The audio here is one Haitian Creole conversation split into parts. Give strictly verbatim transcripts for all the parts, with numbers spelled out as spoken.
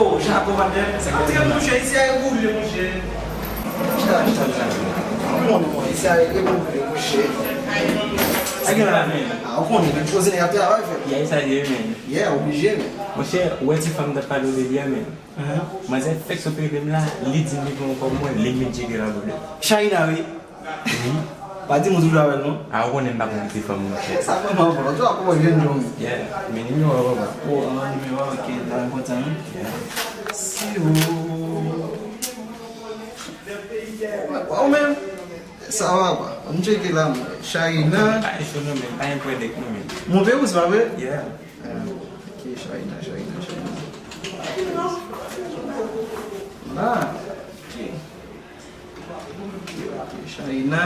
Oh, Jacob Adel. Antre, monchè, isi a e boule, monchè. Chita, chita, chita. Ou konnen, isi a e boule, monchè. Sa gen la, men? Ah, ou konnen, men poze nèg ap travay, frè. Yeah, sa ye, men. Yeah, oblije, men. Monchè, ou wè ti fanm m t ap pale w de li a, men. Manzè fèk sot rele m la, li di m li gen yon kòb mwen, li met tcheke la pou li. China, wi. Wi. Pa di m ou toujou avè l, non? A, ou konnen m pa konn kite fanm, monchè. Sa vrèman bon. Ou toujou ap pran jèn jan. Yeah, men nimewo a, papa. Oh, ah, nimewo a, ok. Sa enpòtan, wi. Yeah. Si ou... Ou menm? Sa va, papa. Ann tcheke la, mwen. China. Pa gen cho non, men. Pa gen pwèdèk non, men. Monpe ou, se pa vre? Yeah. Ah, ok, China, China, China. La. Ok. Ok, ok, China.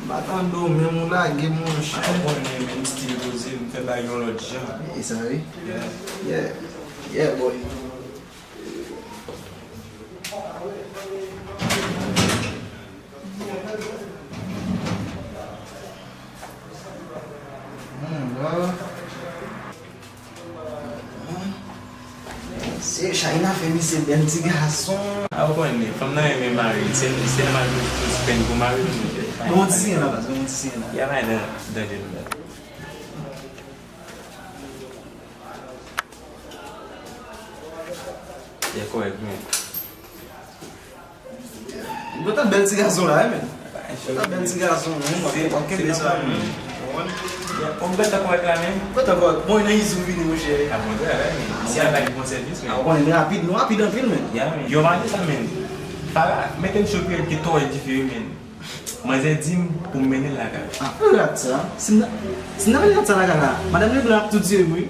M pa tande w, menm ou lage, monchè. A, ou konnen, menm stil poze, m fè bagay yon lòt jan. E sa, wi. Yeah. Yeah. Yeah, boy. Hmm, la. Se China fè misye bèl ti gason. A, ou konnen, fanm nan renmen mari l. Se, se nòmal pou l plenn pou mari l, monchè. Bon, ti siyen la, baz, bon, ti siyen la. Y a bay nan, nan danje nou la. Li kòrèk, men. Ou gentan bèl ti gason la, wi, men. Ou gentan bèl ti gason, men. W ap kenbe sa, men. Ou gentan kòrèk la, men. Ou gentan kòrèk. Bon, nan izou vini, monchè. A, bon, trè, men. Isi a bay bon sèvis, men. A, ou konnen, nou rapid, nou rapid anpil, men. Ya, men. Yo, pa di sa, men. Pa mete m sou pye, ki twò difere, men. Manzè di m pou m mennen l lakay. Ah, rat sa. Si m ta, si m ta mennen rat sa lakay la, madanm Leblanc ap tou tiye m, wi.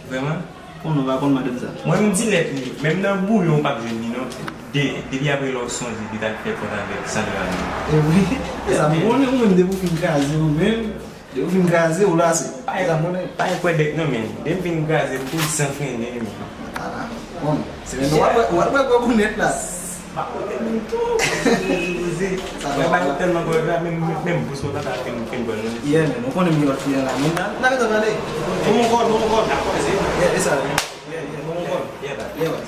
Vrèman? Ou non, pa konn madanm sa. Mwen, m di lèt li, menm nan bouyon, ou p ap jwenn li, non. De, depi apre lè w sonje, li t al fè kont avèk Sandra, non. E wi. E sa, m konnen, ou menm, depi w fin kraze, ou menm. Depi w fin kraze, ou lase. Pa gen, pa gen pwèdèk non, men. Depi m fin kraze, m tou desanfrennen, men. Ah, bon. Se menm w ap wè, w ap wè gwo gounèt la. M ap pote moun tou. Sa mwen pa tèlman kwè la, menm, menm bous mwen pa ka fin, fin pran non. Yeah, men, ou konnen m gen lòt kliyan la. Men n a, n a gentan pale. Bon, mon kòl, bon, mon kòl. N a kwaze. Yeah, e sa, yeah, yeah, bon, mon kòl. Yeah, bye. Yeah, bye.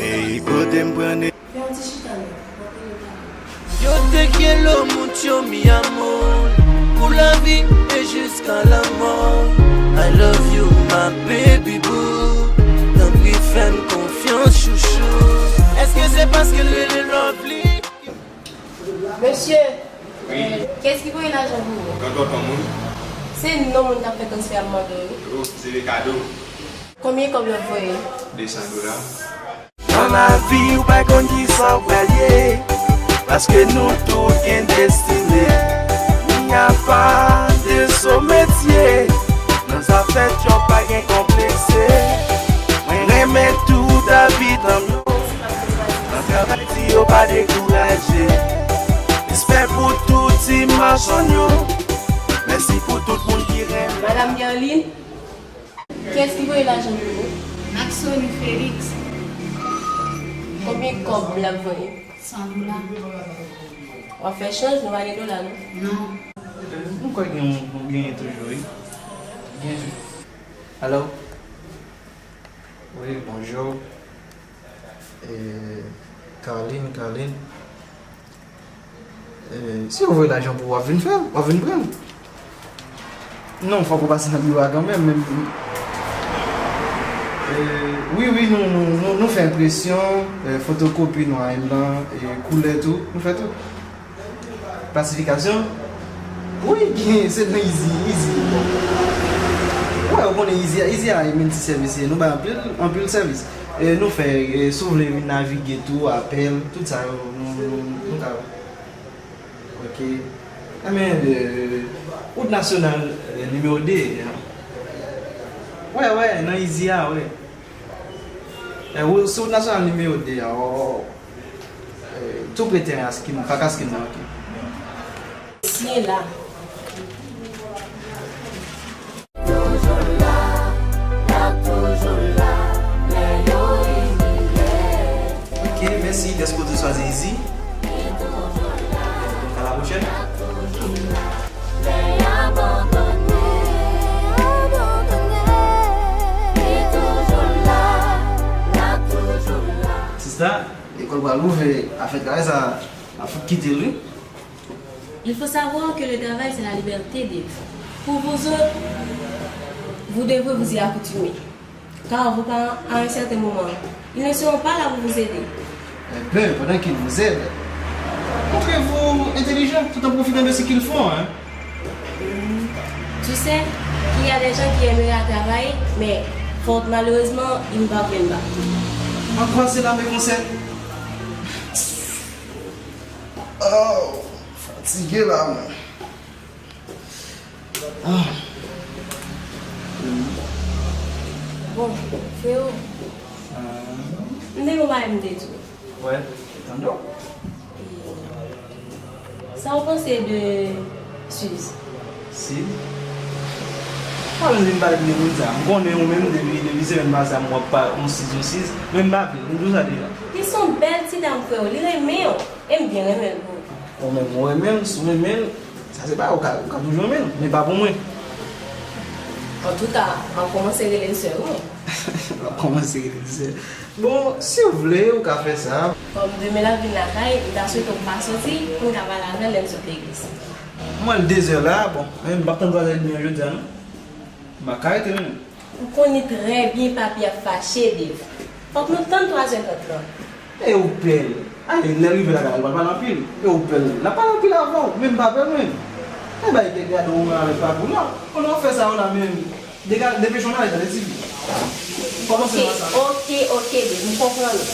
Ey, kote m pran de... Fè yon ti chita non, m ap rele w talè. Yo te quiero mucho, mi amor, pou lavi e jiska lanmò. I love you, my baby boo. Tanpri fè m konfyans, chouchou. Èske se paske l rele Lovely? Mesye, wi, kiyès ki voye lajan pou ou? Yon tonton moun. Se non moun k ap fè transfè a m mande w, wi. Oh, se Ricardo. Konbyen kòb l ap voye? De san dola. Nan lavi, ou pa konn kisa w pral ye, paske nou tout gen destine. Ni apa de so metye, nan zafè djòb pa gen konplekse. Mwen renmen tout abitan m yo. Nan travay di yo pa dekouraje. Respè pou tout ti machann yo. Mèsi pou tout moun ki renmen. Madanm Guerline, kiyès ki voye lajan pou ou? Maxony Félix. Konbyen kòb l ap voye? San dola. W ap fè chanj, nou pa gen dola, non? Non. M kwè gen yon, gen toujou, wi. Gen. Alo? Wi, bonjou. E, Carline, Carline. E, si yo voye lajan pou w, w ap vin fè l, w ap vin pran l. Non, fòk ou pase nan biwo a kanmenm, men, e, wi, wi, nou, nou, nou, nou fè enpresyon, e, fotokopi nwa M lan, e, koulè tou, nou fè tout. Klasifikasyon? Wi, gen, se nan Easy, Easy. Ou wè, ou konnen Easy a, Easy a e milti sèvis li ye. Nou bay anpil, anpil sèvis. E nou fè, e, si w vle vin navige tou, apèl, tout sa yo, nou, nou, nou ka. Ok. Enben, e, wout nasyonal, e, nimewo de a. Wè, wè, nan Easy a, wè. E, ou, sou nasyonal nimewo de a, o, e, tou pre teren a Skin, paka Skin nan, ok. Siyen la. Toujou la, y ap toujou la, lè Èske w te chwazi izi? Donk, à la prochaine. Sista, lekòl pral ouvè, afè travay sa, n ap fout kite l, wi. Il faut savoir que le travail, c'est la liberté, Dave. Pour vous autres, vous devrez vous y accoutumer. Car vos parents, à un certain moment, ils ne seront pas là pour vous aider. Eh bien, pendant qu'ils vous aident, montrez-vous intelligent tout en profitant de ce qu'ils font, hein. Tu sais qu'il y a des gens qui aimeraient travailler, mais fort malheureusement, ils ne parviennent pas. En quoi cela me concerne? Oh, fatige la, mwen. Ah. Bon, freo, m te gen yon bagay m te di w. Wè, tande w. Sa w panse de Suze? Suze? Pa vin vin pale m de moun sa. M konnen ou menm depi, depi semèn pase a m wè w ap pale yon Suze, yon Suze. Men m pa vle, m di w sa deja. Li se yon bèl ti dam, freo. Li renmen w. E m byen renmen l pou ou. Ou menm, ou renmen l, si w renmen l, sa se pa, ou ka, ou ka toujou renmen l, men pa pou mwen. Antouka, m ap kòmanse rele l sè mwen. W ap kòmanse rele l sè. Bon, si w vle, ou ka fè sa. Kòm demen l ap vin lakay, m ta swete w pa soti, pou m ka pale avè l lè m sot legliz. Mwen, dezè la, bon, men m p ap tann twazè edmi an jodi a, non. M pa ka rete menm. M konnen trè byen papi ap fache, Dave. Fòk nou tann twazè trant lan. E ou pè l. Ay, lè l rive lakay la, l pral pale anpil. E ou pè l. L ap pale anpil avè w, men m pa pè l, mwen. E bay tèt gade w menm avèk papi w la. Konnen w ap fè sa yo la menm. Dega-, depèche w nan ale, tande, tifi. Kòmanse nan sa. Ok, ok, ok, Dave, m konprann ou.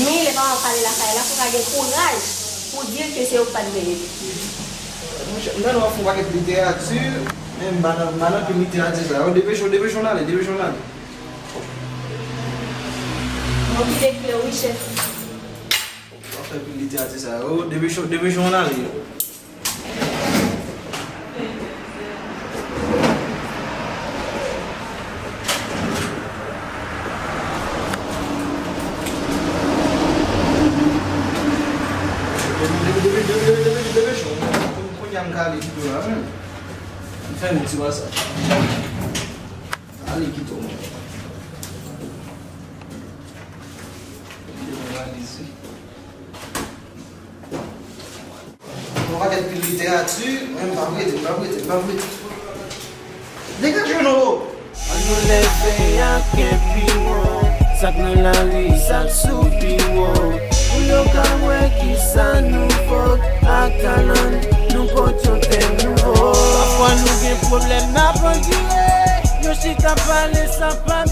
Men lè papa w pale lakay la, fò w ka gen kouraj pou w di l ke se ou k pa t dwe rete. Monchè, m tande w ap fè yon pakèt literati, men m pa nan, m pa nan pil literati sa yo. Depèche w, depèche w n ale, depèche w n ale. Mwen kite kle w wi, chèf. W ap fè pil literati sa yo. Depèche w, depèche w n ale. Depi, depi, depi, depi, depi, depi, depi, depi, depi, kounye a m ka ale kite w la, men. M fèmen ti pase. Ale kite w, men. Kite w valiz, wi. Yon pakèt pil literati, men m p ap rete, m p ap rete, m p ap rete. Degaje w non, o! Ann nou leve ak kè pi wo, sa k nan lari, sa k sou biwo. Pou yo ka wè kisa nou vo, ak talan n, nou pote yon tèm nouvo. Pafwa nou gen pwoblèm, n ap andire. Yo chita pale san pa